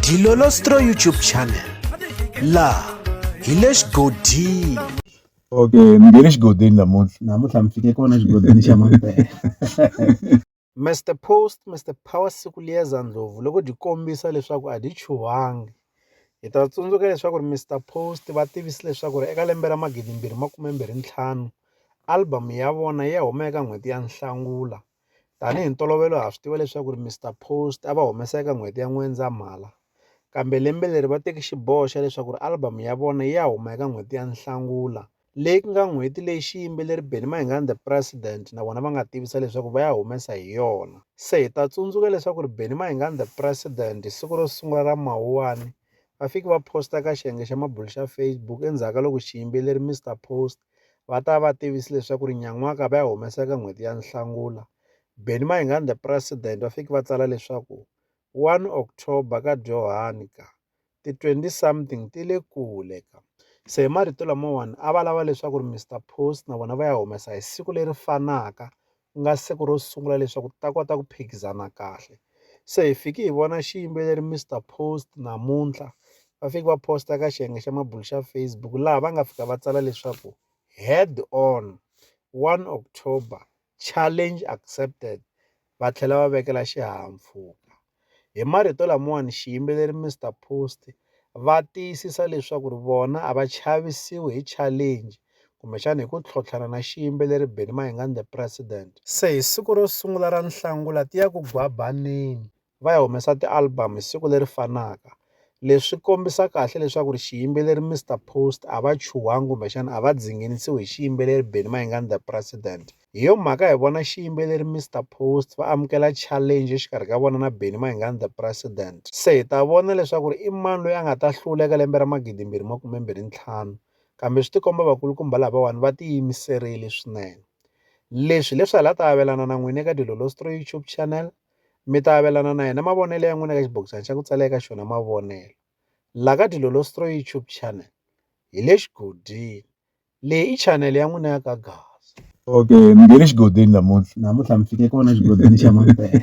Dilolostro YouTube channel laha hi le xigodini. Okay, ni nge le xigodini namuntlha. Namuntlha mi fike kona xigodini xa mampela. Mister Post Mister Power siku liyeza ndlopfu loko dyi kombisa leswaku a dyi chuhangi. Hi ta tsundzuka leswaku ri Mister Post va tivise leswaku ri eka lembe ra 2025 album ya vona ya huma eka n'hweti ya Nhlangula. Tanihi ntolovelo ha swi tiva leswaku ri Mister Post a va humesa eka n'hweti ya N'wendzamhala kambe lembe leri va teke xiboho xa leswaku ri album ya vona ya huma eka n'hweti ya Nhlangula leyi ku nga n'hweti leyi xiyimbeleri Benny Mayengani The President na vona va nga tivisa leswaku va ya humesa hi yona. Se hi ta tsundzuka leswaku ri Benny Mayengani The President hi siku ro sungula ra Mawuwani va fike va post-a ka xiyenge xa mabulo xa Facebook endzhaku ka loko xiyimbeleri Mister Post va ta va tivise leswaku ri nyan'waka va ya humesa eka n'hweti ya Nhlangula. Benny Mayengani The President va fike va tsala leswaku 1 October ka dyohani ka ti 20 something ti le kule ka. Se hi marito lamawani a va lava leswaku ri Mister Post na vona va ya humesa hi siku leri fanaka ku nga siku ro sungula leswaku ta kota ku phikizana kahle. Se hi fike hi vona xiyimbeleri Mister Post namuntlha va fike va post-a ka xiyenge xa mabulo xa Facebook laha va nga fika va tsala leswaku head on 1 October challenge accepted va tlhela va vekela xihahampfhuka. Hi marito lamawani xiyimbeleri Mister Post va tiyisisa leswaku ri vona a va chavisiwi hi challenge kumbexana hi ku tlhontlhana na xiyimbeleri Benny Mayengani The President. Se hi siku ro sungula ra Nhlangula ti ya ku gwabaneni va ya humesa ti-album hi siku leri fanaka. Leswi swi kombisa kahle leswaku ri xiyimbeleri Mister Post a va chuhangi kumbexana a va dzinginisiwi hi xiyimbeleri Benny Mayengani The President. Hi yo mhaka hi vona xiyimbeleri Mister Post va amukela challenge exikarhi ka vona na Benny Mayengani The President. Se hi ta vona leswaku ri i mani loyi a nga ta hlula eka lembe ra 2025 kambe swi tikomba vakulukumba lavawani va tiyimiserile swinene. Leswi hi leswi hi la ta avelana na n'wina eka Dilolostro YouTube channel mi ta avelana na hina mavonelo ya n'wina eka xibokisana xa ku tsala eka xona mavonelo. La ka Dilolostro YouTube channel hi le xigodini leyi i chanele ya n'wina ya ka Gaza. Okay, ni nge le xigodini namuntlha. Namuntlha mi fike kona xigodini xa mampela.